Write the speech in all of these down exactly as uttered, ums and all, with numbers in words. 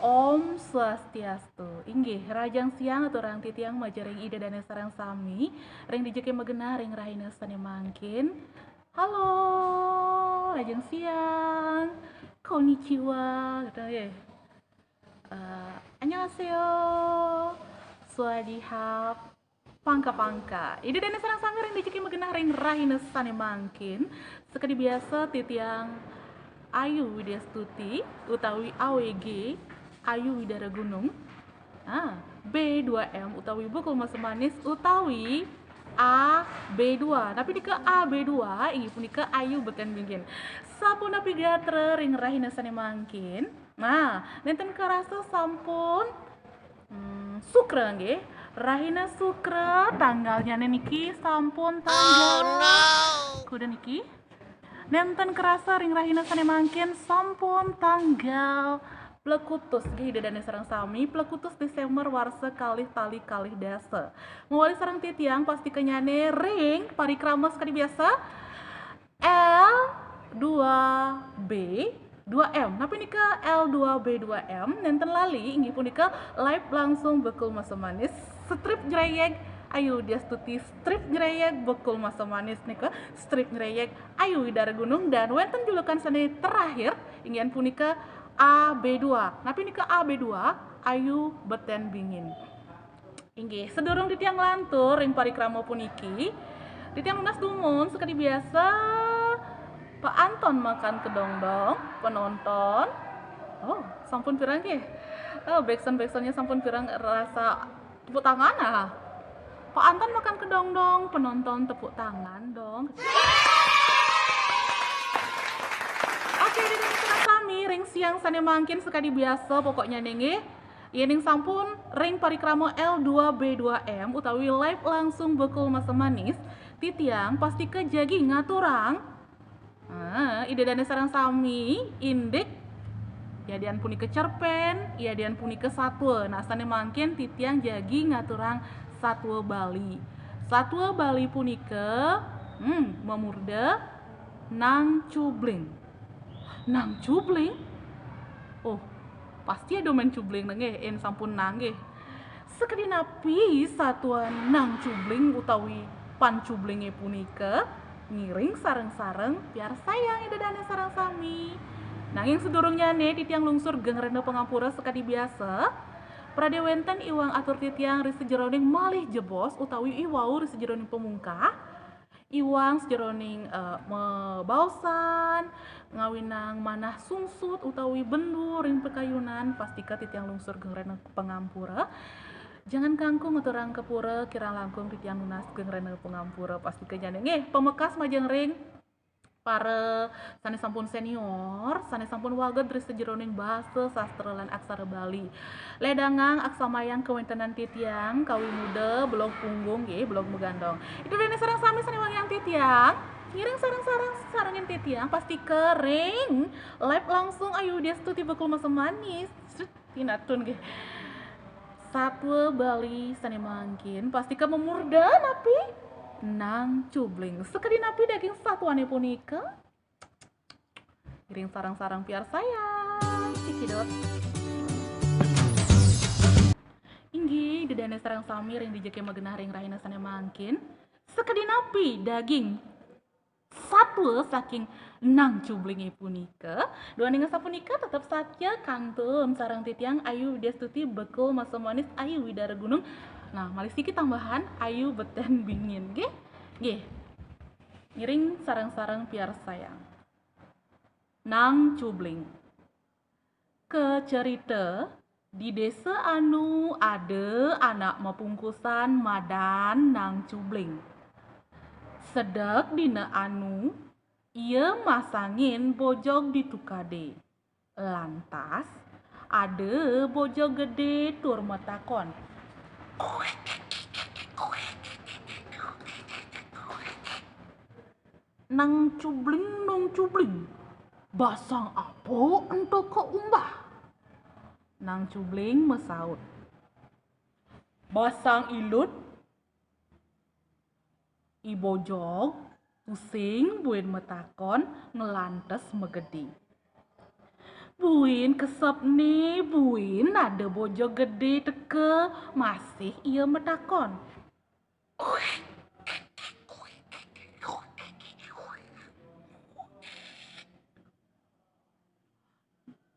Om Swastiastu. Inggih, rahajeng siang aturang titiang majeng ring Ida Dane sareng sami, ring dija ké magenah ring rahina sane mangkin. Halo, rahajeng siang. Konnichiwa, gitu ya. Eh, annyeonghaseyo. Swadihap. Pangka-pangka. Ida Dane sareng sami ring dija ké magenah ring rahina sane mangkin. Sakadi biasa titiang Ayu Widyastuti utawi A W G, Ayu Widara Gunung. Ah, B dua M utawi Bekul Masa Manis utawi A B dua. Napi nika A B dua? Inggih punika Ayu Beten Bingin. Sapunapi gatra ring rahina sane mangkin? Nah, nenten karasa sampun Hmm, Sukra nggih. Rahina Sukra, tanggalnyane niki sampun tanggal. Kuda niki. Nenten karasa ring rahina sane mangkin sampun tanggal plekutus nggih, Ida Dane sareng sami, plekutus Desember warsa kalih tali kalih dasa. Mawali sareng titiang pastikanyane ring parikrama sakadi biasa. L dua B dua M. Napi nika L dua B dua M? Nenten lali, inggih punika live langsung Bekul Masa Manis. Strip jreyeg Ayu Widyastuti, strip jreyeg Bekul Masa Manis nika, strip jreyeg Ayu Widara Gunung, dan wenten julukan sane terakhir, inggih punika A B dua. Napi nika A B dua? Ayu Beten Bingin. Inggih, sadurung titiang nglantur ring parikrama puniki, titiang nunas dumun sakadi biasa, paanton makan kedongdong, penonton. Oh, sampun pirang nggih? Oh, backsound-backsoundnya sampun pirang, rasa tepuk tangan, ah. Paanton makan kedongdong, penonton tepuk tangan dong. Oke, Ida Dane sareng sami, ring siang sane mangkin sakadi biasa pokoknyane nggih. Yening sampun ring parikrama L dua B dua M utawi live langsung Bekul Masa Manis, titiang pastika jagi ngaturang, ah, Ida Dane sareng sami indik, yadian punika cerpen, yadian punika satwa. Nah, sane mangkin titiang jagi ngaturang satwa Bali. Satwa Bali punika, hmm, mamurda Nang Cubling. Nang Cubling? Oh, pasti ada main cubling nggih, yen sampun nang nggih. Sakadi napi satwa Nang Cubling utawi Pan Cublinge punika? Ngiring sareng-sareng piarsayang Ida Dane sareng sami. Nanging sadurungnyane titiang lungsur geng rena pangampura sakadi biasa, prade wenten iwang atur titiang ri sajeroning malih jebos utawi iwau ri sajeroning pamungkah, iwang sajeroning, eh, mabaosan, ngawinang manah sungsut utawi bendu ring pakayunan, pastika titiang lungsur geng rena pangampura. Jangan kangkung ngaturang gapura, kirang langkung titiang nunas geng rena pangampura, pastika jane nggih pamekas majeng ring para sane sampun senior, sane sampun waged ri sajeroning basa, sastra, lan aksara Bali. Ledangang aksamayang kawentenan titiang, kawimuda belog punggung nggih, belog magandong. Ida Dane sareng sami sane wangiang titiang, ngiring sareng-sareng sarengin titiang, pastika ring live langsung Ayu Widyastuti Bekul Masa Manis. Sut, tinatun nggih. Satwa Bali sane mangkin pastika mamurda napi? Nang Cubling. Sakadi napi daging satwane punika? Ngiring sareng-sareng piarsayang. Cekidot. Inggih, Ida Dane sareng sami ring dija ké magenah ring rahina sane mangkin. Sakadi napi daging satwa saking Nang Cublinge punika? Duaning sapunika tetep satia kantun sareng titiang Ayu Widyastuti Bekul Masa Manis Ayu Widara Gunung. Nah, malih siki tambahan Ayu Beten Bingin, nggih? Nggih. Ngiring sareng-sareng piarsayang. Nang Cubling. Kacerita, di desa anu ada anak mapungkusan madan Nang Cubling. Sedek dina anu, ia masangin bojog di tukade. Lantas, ada bojog gede tur matakon, "Nang Cubling, Nang Cubling, basang apa ento kaumbah?" Nang Cubling masaut, "Basang ilut." I bojog tusing buin matakon, nglantes magedi. Buin kesepné, buin ada bojog gedé teka, masih ia matakon.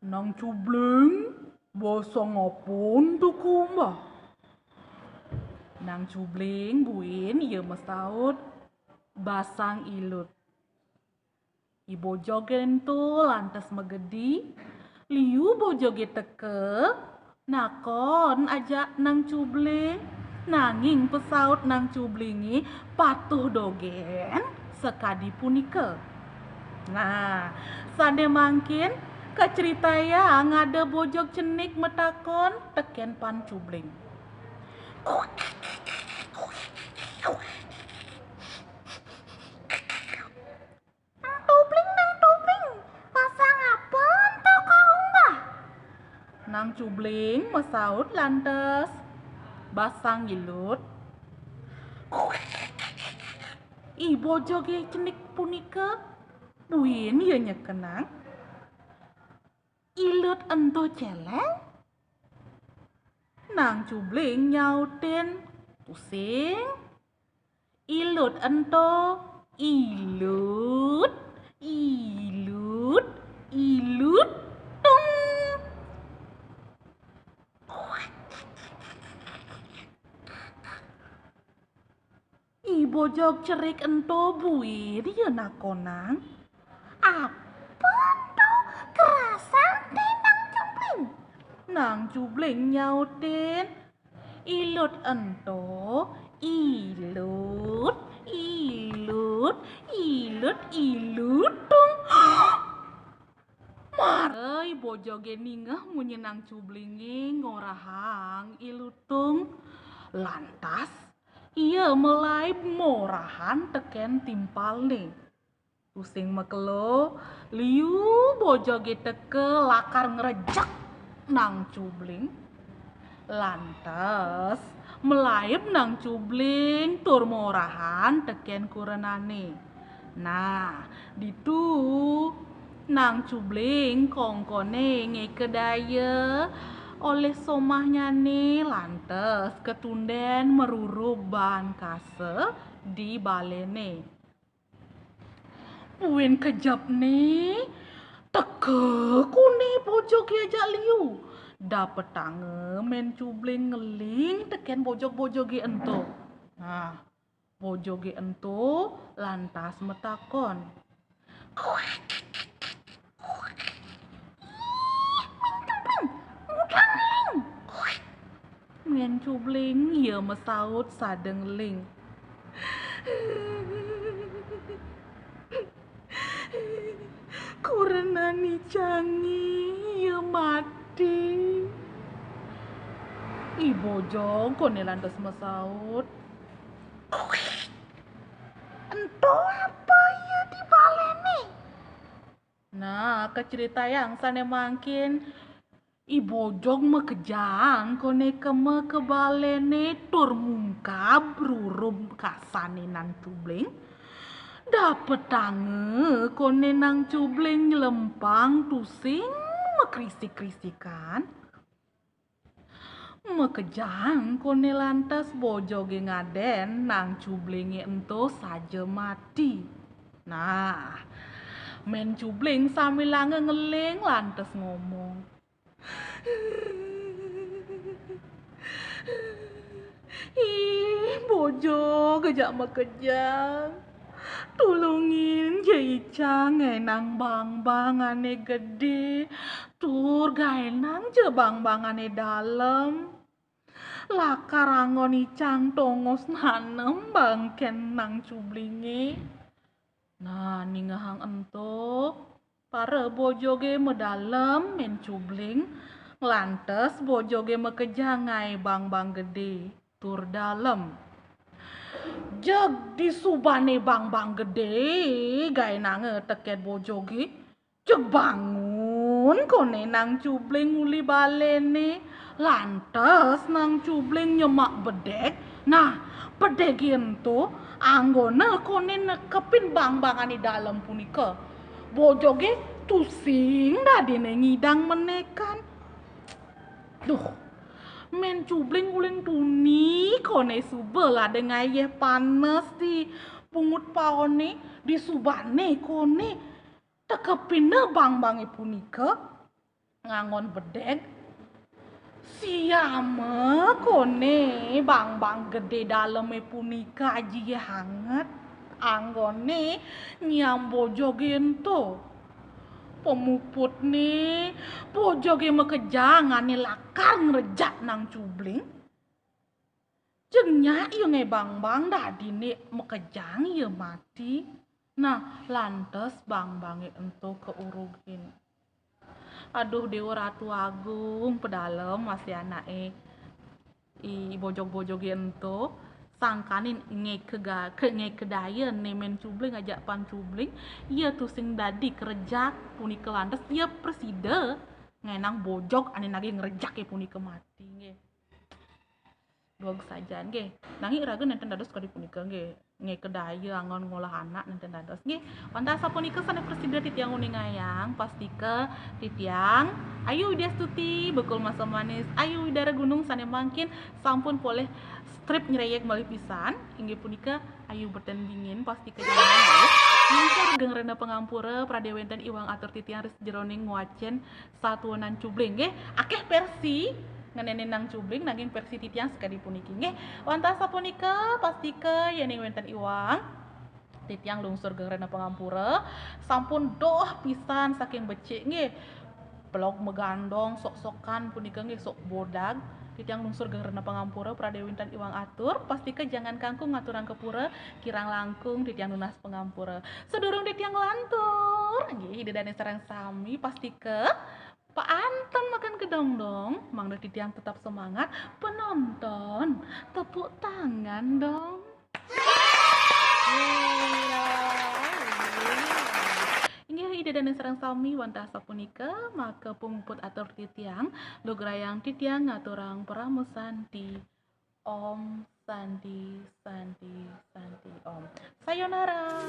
"Nang Cubling, basang apa ento ka umbah?" Nang Cubling buin ia masaut, "Basang ilut." I bojog ento lantas magedi, liu bojogé teka, nakon ajak Nang Cubling, nanging pasaut Nang Cublingé patuh dogén sakadi punika. Nah, sané mangkin kacritayang ada bojog cenik matakon tekén Pan Cubling. "Nang Cubling, Nang Cubling, basang apa ento ka umbah?" Nang Cubling masaut lantas, "Basang ilut." I bojogé cenik punika buin ia nyekenang, "Ilut ento céléng?" Nang Cubling nyautin, "Tusing. Ilut ento, ilut, ilut, ilut, tung." I bojog cenik ento buin ia nakonang, "Apa ento kerasan té, Nang Cubling?" Nang Cubling nyautin, "Ilut ento, ilut, ilut, ilut, ilutung." Mara i bojogé ningeh munyin Nang Cublingé ngorahang ilutung, lantas ia malaib morahan tekén timpalné. Tusing makelo, liu bojogé teka lakar ngrejek Nang Cubling. Lantas, malaib Nang Cubling tur morahan tekén kurenané. Nah, ditu Nang Cubling kongkoné ngéka daya olih somahnyané lantas katundén marurub baan kasa di baléné. Buin kejepné, teka koné bojogé ajak liu. Dapetanga Mén Cubling ngeling tekén bojog-bojogé ento. Nah, bojogé ento lantas matakon, "Ih, Mén Cubling, ngudiang ngeling?" Mén Cubling ia masaut sada ngeling, "Kurenan icangé ia mati." I bojog koné lantas masaut, "Ento apa ia di baléné?" Nah, kacritayang sané mangkin, i bojog makejang koné kema ka baléné tur ngungkab rurub kasané Nang Cubling. Dapetanga koné Nang Cubling nylempang tusing makrisik-krisikan. Makejang koné lantas bojogé ngadén Nang Cublingé ento saja mati. Nah, Mén Cubling sambilanga ngeling lantas ngomong, "Ih, bojog ajak makejang. Tulungin ja icang ngaénang bangbang ané gedé, tur gaénang ja bangbang ané dalem. Lakar anggon icang tongos nanem bangkén Nang Cublingé." Nah, ningehang ento, para bojogé madalem Mén Cubling, nglantes bojogé makejang ngaé bangbang gedé tur dalem. Jeg disubané bangbang gedé gaénanga tekén bojogé, jeg bangun koné Nang Cubling uli baléné. Lantes Nang Cubling nyemak bedeg. Nah, bedegé ento anggona koné nekepin bangbang ané dalem punika. Bojogé Tusing dadiné ngidang menékan. Duh, Mén Cubling uling tuni koné suba ladé ngayéh panes di pungut paoné, di subané koné. Tekepina bangbangé punika nganggon bedeg. Siama koné bangbang gedé dalemé punika ajih anget. Anggoné nyiam bojogé ento. Pamuputné, bojogé makejang ané lakar ngrejak Nang Cubling. Jeg nyak ya ngebangbang dadiné makejang ya mati. Nah, lantas bangbangé ento kaurugin. Aduh, Déwa Ratu Agung, pedalem masih anaké i bojog-bojogé ento, sangkaning ngéka ga-, ke-, ngéka daya né Mén Cubling ajak Pan Cubling, ia tusing dadi karejak punika lantas ia prasida ngenang bojog ané nagih ngrejaké punika mati, nggih. Dueg sajan, nggih. Nanging raga nénten dados kadi punika, nggih. Ngéka daya anggon ngolah anak nénten dados, nggih. Wantah sapunika sané prasida titiang uningayang, pastika titiang Ayu Widyastuti, Bekul Masa Manis, Ayu Widara Gunung sané mangkin sampun polih strip nyréyék malih pisan, inggih punika Ayu Beten Dingin, pastika janganan malih. Nggih, geng rena pangampura, pradé wénten iwang atur titiang ring sajeroning ngwacén Satuanan Cubling, nggih. Akéh vérsi ngenénin Nang Cubling, nanging vérsi titiang sakadi puniki, nggih. Wantah sapunika, pastika yéning wénten iwang, titiang lungsur geng rena pangampura, sampun doh pisan saking becik, nggih. Pelog magandong, sok-sokan punika, nggih, sok bodag. Titiang lungsur geng rena pangampura, pradé wénten iwang atur, pastika jangan kangkung ngaturang ka pura, kirang langkung titiang nunas pangampura. Sadurung titiang nglantur, nggih, Ida Dané sareng sami, pastika paanten makan kedongdong, mangda titiang tetap semangat. Penonton, tepuk tangan dong. Inggih, Ida Dané sareng sami, wantah sapunika, maka pamuput atur titiang, lugrayang titiang ngaturang parama santi. Om Santi, Santi, Santi, Om. Sayonara.